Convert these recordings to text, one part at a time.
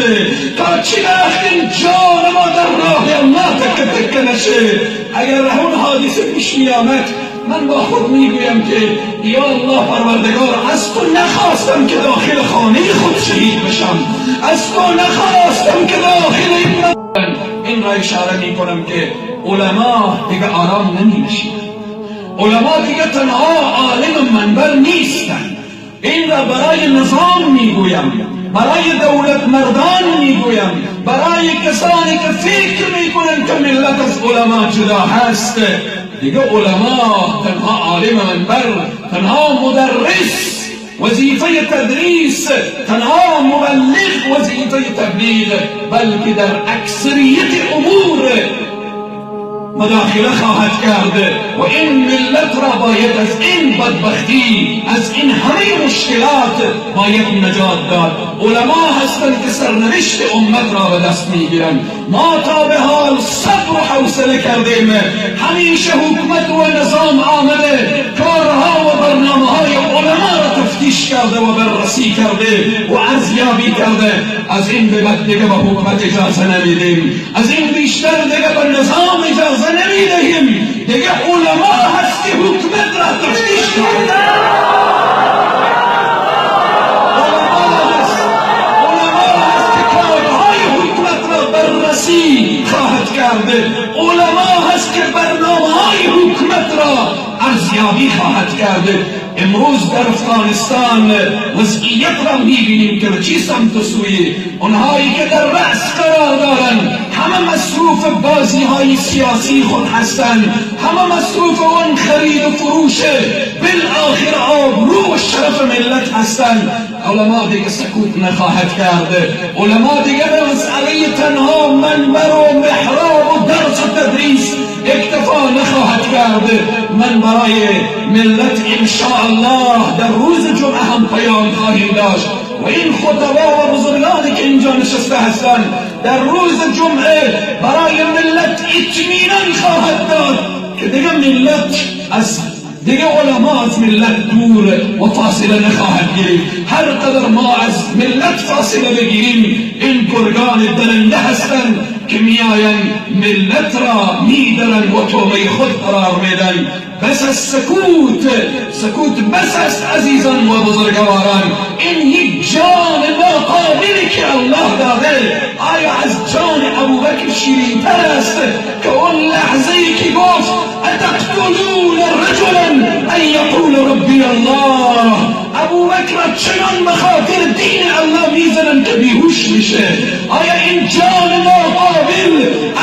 نیفته؟ تا چه وقت این جان ما در راه الله تکه تکه نشه؟ اگر اون حادثه پیش می آمد، من با خود میگویم که یا الله پروردگار، از تو نخواستم که داخل خانه خود شهید بشم، از تو نخواستم که داخل این را اشاره میکنم که علما دیگه آرام نمی. علما دیگه تنها عالم منبر نیستند. این را برای نظام میگویم، برای دولت مردان میگویم، برای کسانی که فکر میکنند که ملت از علما جدا هست. دیگه علما تنها عالم منبر، تنها مدرس وظیفه تدریس، تنها مبلغ وظیفه تبلیغ، بلکه در اکثریت امور مداخله خواهد کرد و این ملت را باید از این بدبختی، از این همه مشکلات باید نجات داد. علما هستند که سرنوشت امت را به دست میگیرند. ما تا به حال صبر و حوصله کردیم. همیشه حکومت و نظام آمده کارها و برنامه های علما را تفتیش کرده و بررسی کرده و ارزیابی کرده. از این به بعد دیگه به حکومت اجازه نمیدیم، از این بیشتر دیگه به نظام اجازه نمیدهیم. دیگه علما هست که حکومت را تفتیش کرده. علما هست که کارهای حکومت را بررسی خواهد کرده. علما هست که برنامه های حکومت را ارزیابی خواهد کرده. امروز در افغانستان وضعیت را میبینیم که به چی سمت و سوی. اونهایی که در رأس قرار دارند همه مصروف بازی های سیاسی خود هستند، همه مصروف اون خرید و فروش بالآخر آبرو و شرف ملت هستند. علما دیگه سکوت نخواهد کرد. علما دیگه به مسئله تنها منبر و محراب و درس و تدریس اکتفا نخواهد کرد. من برای ملت انشاءالله در روز جمعه هم پیام خواهیم داشت و این خطبا و بزرگانی که اینجا نشسته هستند در روز جمعه برای ملت اطمینان خواهد داد که دیگه ملت از دیگه علما از ملت دور و فاصله نخواهد گرفت. هر قدر ما از ملت فاصله بگیریم، این گرگان درنده هستند که میآیند ملت را میدرند و طعمه خود قرار میدن. بس از سکوت، سکوت بس است. عزیزان و بزرگواران، این یک جان ناقابلی که الله داده، آیا از جان ابوبکر شیرین تر است که اون لحظه ای که گفت اتقتلون رجلا ان یقول ربی الله، ابوبکر چنان به خاطر دین الله میزنن که بیهوش میشه؟ آیا این جان ناقابل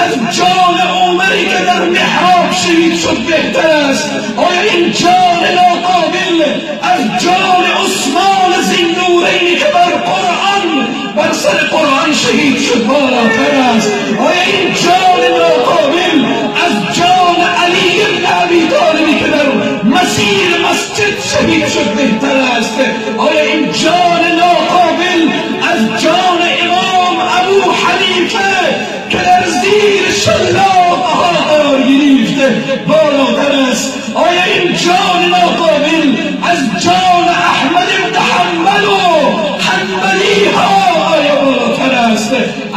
از جان عمری که در محراب شهید شد بهتر است؟ آیا این جان ناقابل از جان عثمان ذی‌النورینی که بر قرآن، بر سر قرآن شهید شد بالاتر است؟ آیا این جان ناقابل از جان علی بن ابی طالبی که در مسیر مسجد شهید شد بهتر است؟ آیا این جان ناقابل از جان امام ابو حنیفه که در زیر شلاق ها قرار گرفته بالاتر است؟ آیا این جان ناقابل از جان احمد بن حنبل و حنبلی ها آیا بالاتر است؟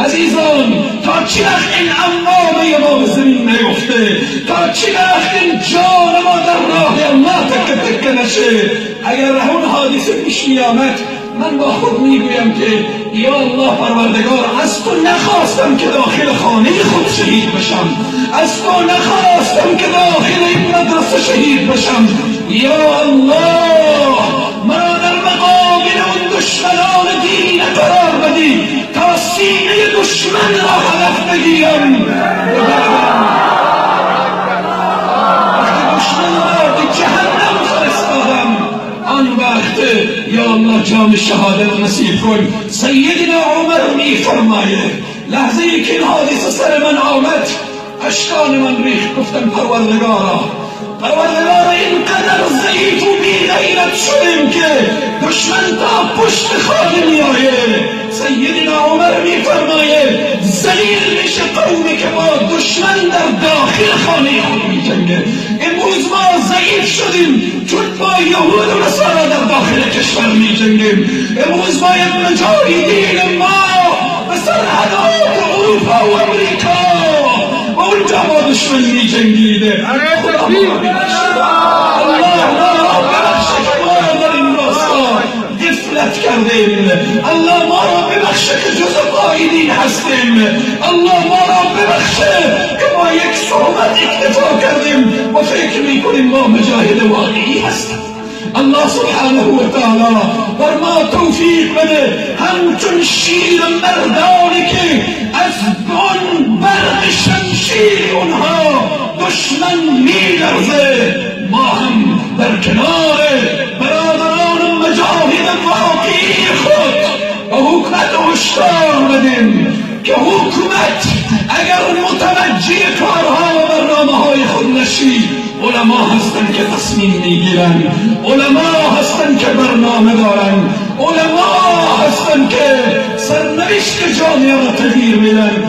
عزیزان، تا چی وقت این عمامه ما به زمین نیفته؟ تا چی وقت این جان ما در راه الله تکه تکه نشه؟ اگر اون حادثه پیش می آمد، من با خود میگویم که یا الله پروردگار، از تو نخواستم که داخل خانه خود شهید بشم، از تو نخواستم که داخل این مدرسه شهید بشم. یا الله، مرا در مقابل اون دشمنان دین قرار بدی تا سینه دشمن را هدف بگیرم و وقتی دشمن را به جهنم فرستادم، آن وقت یا الله جام شهادت نصیب کن. سیدنا عمر میفرمایه لحظه ای که این حادثه سر من آمد، اشکان من ریخت. گفتم پروردگارا، پروردگارا، اینقدر ضعیف و بی غیرت شدیم که دشمن تا پشت خانه میآیه. سیدنا عمر میفرمایه ذلیل میشه قومی که با دشمن در داخل خانه خود میجنگه. امروز ما ضعیف شدیم چون با یهود و نصارا در داخل کشور میجنگیم. امروز باید مجاهدین ما به اروپا و امریکا و اونجا با دشمن می جنگیده. خدا ما را ببخشه، الله ما را ببخشه که ما در این راستا غفلت کردیم. الله ما را ببخشه که جز قائلین هستیم. الله ما را ببخشه که ما یک صحبت اکتفا کردیم و فکر میکنیم ما مجاهد واقعی هستیم. الله سبحانه و تعالی بر ما توفیق بده همچون شیر مردانی که از آن برق شمشیر اونها دشمن میلرزه، ما هم در کنار برادران مجاهد واقعی خود به حکومت هشدار بدیم که حکومت اگر متوجه کارها و برنامه های خود نشی، علما هستن که تصمیم میگیرن، علما هستن که برنامه دارن، علما هستن که سرنوشت جامعه را تغییر میدن.